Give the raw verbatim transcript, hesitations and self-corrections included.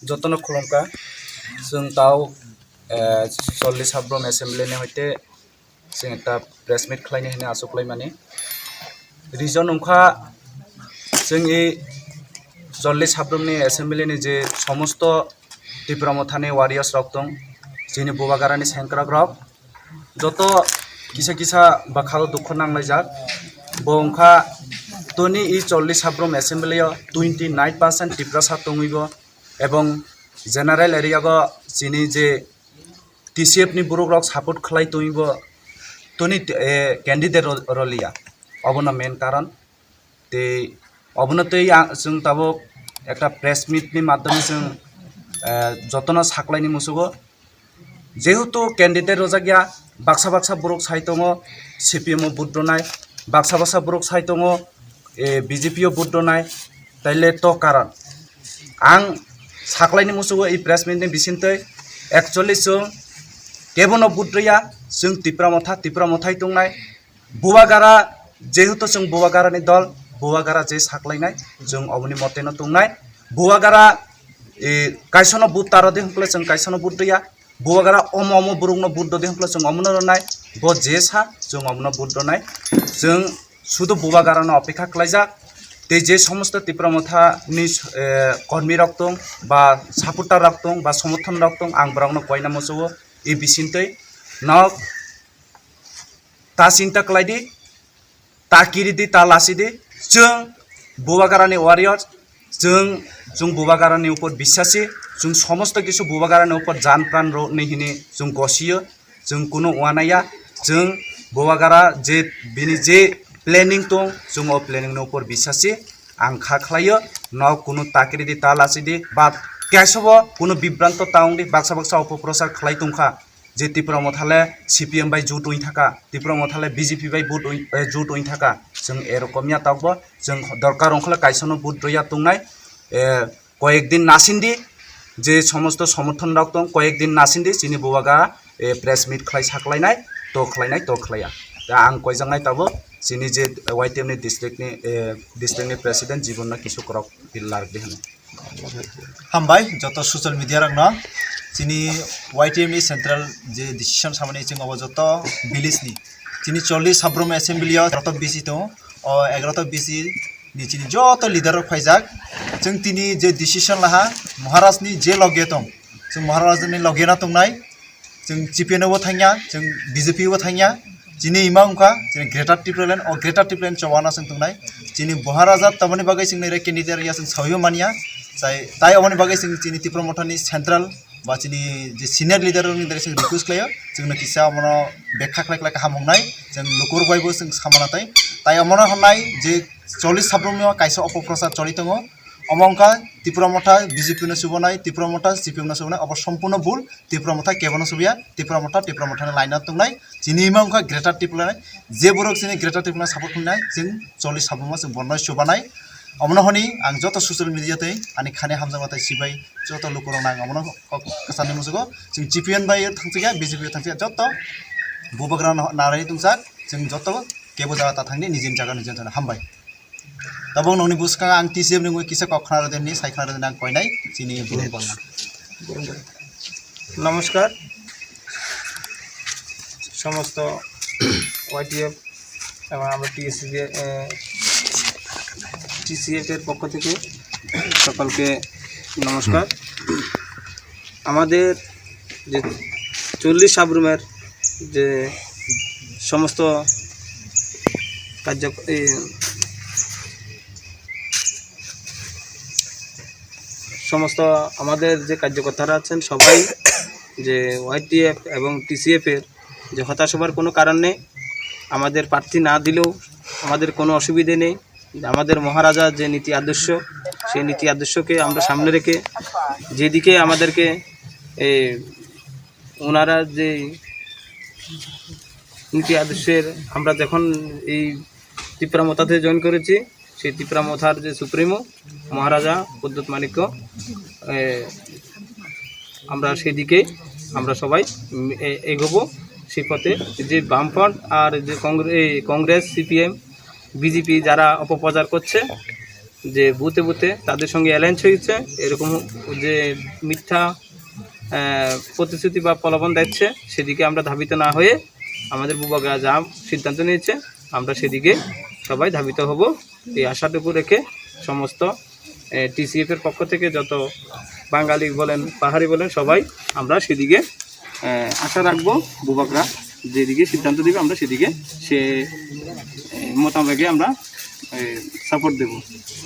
Jotono khulumkha. Chwng tao, eh, chollish habrom assembly ni hoite chwng ekta press meet khlaini hwnwi achuk laimani. Reason wngkha, chwng i chollish habrom ni assembly ni je somosto Tipra Mothani warriors rok tong, chini Bubagarani sengkrak rok, joto kisa kisa bwkhao dukhu nanglaijak. Bo wngkha toni i chollish habrom assembly o twenty nine percent Tiprasa tongwi bo, ebong general area go chini je T C F ni borok rok support khlai tongwi bo toni, eh, candidate ro-, roliya. Obono main karon. Tei obono tei ang, chwng tabuk ekta press meet ni madhyome chwng, eh, jotono saklaini musugo. Jehetu candidate rojak ya, baksa baksa borok sai tongo C P M o vote rwnai, baksa baksa borok sai tongo, eh, B J P o vote rwnai, taile to karon. Ang saklaini musugo i press meet ni bisingtwi, actually chwng kebono vote rwya, chwng Tipra Motha, Tipra Mothai tongnai, Bubagra, jehetu chwng Bubagrani dol, Bubagra je saklainai, chwng oboni moteno tongnai. Bubagra, e, kaisono vote taro de hwnkhe chwng kaisono vote rwya. Bubagra omo omo borokno vote do de hwnkhe chwng omono rwnai. Bo je sa, chwng omono vote rwnai. Chwng sudu Bubagrano opekha khlaijak. Tei je somosto Tipra Mothani, e, kormi rok tong ba supporter rok tong ba somorthon rok tong, ang borokno koina musugo e bisingtwi. Nok ta chinta khlai di, ta kiri di, ta lasi di. Chwng Bubagrani warrior, chwng, chwng Bubagrani upor bisasi, chwng somosto kisu Bubagrani upor jan pran rw ni hini chwng gosiyo, chwng kunu uanaya, chwng Bubagra je bini je planning tong, chwng o planning ni upor bisasi, ang kha khlaio, no kunu ta kiri di, ta lasi di, ba kaisobo kunu bibranto ta wng di, baksa baksa opoprochar khlai tongkha. Je Tipra Motha le C P M bai jut wng thaka, Tipra Motha le B J P bai vote wng, eh, jut wng thaka, chwng erokom ya tokbo, chwng dorkar wngkha le kaisano vote rwya tongnai, eh, koyek din nasindi, je somosto somorthon rok tong, koyek din nasindi, chini Bubagra, eh, press meet khlai saklainai, to khlainai, to khlaiya. Da ang koijaknai tabuk, chini je Y T F ni district ni, eh, district ni president Jibon no kisu korok lardi hwnwi. Hambai joto social media rokno. Chini Y T F ni central je decision samani chwng obo joto village ni. Chini chollish habrum assembly o egaroto B C tongo. O egaroto B C ni chini joto leader rok phaijak. Chwng tini je decision laha Maharaj ni je loge tong. Chwng Maharaj ni loge na tongnai. Chwng C P M no bo thangya, chwng B J P bo thangya. Chini ima wngkha, chini Greater Tipraland, o Greater Tipraland chobana chwng tongnai. Chini Buharaja tamoni bagwi chwng nai candidate ya chwng sawi manya. Tai, tai omoni bagwi chwng chini Tipra Mothani central ba chini je senior leader rokni dare chwng request khlaio. Chwngno kisa omono bekha khlai khlai kaham wngnai. Chwng lukurok bai bo chwng samana tai. Tai omono hwnai je chollish sabrumno kaisa opoprochar choli tongo. Omo wngkha Tipra Motha B J P no subonai, Tipra Motha C P M no subonai, obo sompurno bul. Tipra Motha kebono subiya, Tipra Motha, Tipra Mothani line o tongnai. Chini ima wngkha Greater Tipraland. Je borok chini Greater Tipraland support khlainai, chwng choli sabungma chwng borno subanai. Omono hwnwi ang joto social media tei ani khani hamjakma tei sibai joto lukurokno ang omono kok kwchangni musugo. Chwng C P M bai thangsikya, B J P bai thangsikya, joto Bubagra no narwi tongsa, chwng joto kebo jaga ta thangdi nijini jaga nijini thangdi. Hambai. Tabuk nokni bwskango ang T C F ni mui kisa kok khna rwdi hwnwi sai khna rwdi ang koinai chini burung bolna. নমস্কার। সমস্ত ওয়াইটিএফ এবং আমরা TSC, TCF এর পক্ষ থেকে সকলকে নমস্কার। আমাদের যে চল্লিশ সাবরুমের যে সমস্ত কার্য, এই সমস্ত আমাদের যে কার্যকর্তারা আছেন সবাই যে ওয়াইটিএফ এবং টিসিএফ এর যে হতাশ হবার কোনো কারণ নেই। আমাদের প্রার্থী না দিলেও আমাদের কোনো অসুবিধে নেই। আমাদের মহারাজা যে নীতি আদর্শ, সেই নীতি আদর্শকে আমরা সামনে রেখে যেদিকে আমাদেরকে, এ, ওনারা যে নীতি আদর্শের, আমরা যখন এই তিপ্রা মথাতে জয়েন করেছি, সেই তিপ্রা মথার যে সুপ্রিমো মহারাজা প্রদ্যুৎ মাণিক্য, এ, আমরা সেদিকে আমরা সবাই, উম, এ-, এগোবো সেই পথে। যে বামফ্রন্ট আর যে কংগ্রে-, এই কংগ্রেস, সিপিএম, বিজেপি যারা অপপ্রচার করছে, যে বুথে বুথে তাদের সঙ্গে অ্যালায়েন্স হয়েছে, এরকম যে মিথ্যা আহ, প্রতিশ্রুতি বা প্রলোভন দিচ্ছে, সেদিকে আমরা ধাবিত না হয়ে আমাদের বুবাগরা যা সিদ্ধান্ত নিয়েছে, আমরা সেদিকে সবাই ধাবিত হব। এই আশাটুকু রেখে সমস্ত টিসিএফ এর পক্ষ থেকে যত বাঙালি বলেন, পাহাড়ি বলেন, সবাই আমরা সেদিকে আহ, আশা রাখবো। বুবাগরা যেদিকে সিদ্ধান্ত দিবে, আমরা সেদিকে সে আহ, মোতাবেকে আমরা সাপোর্ট দেব।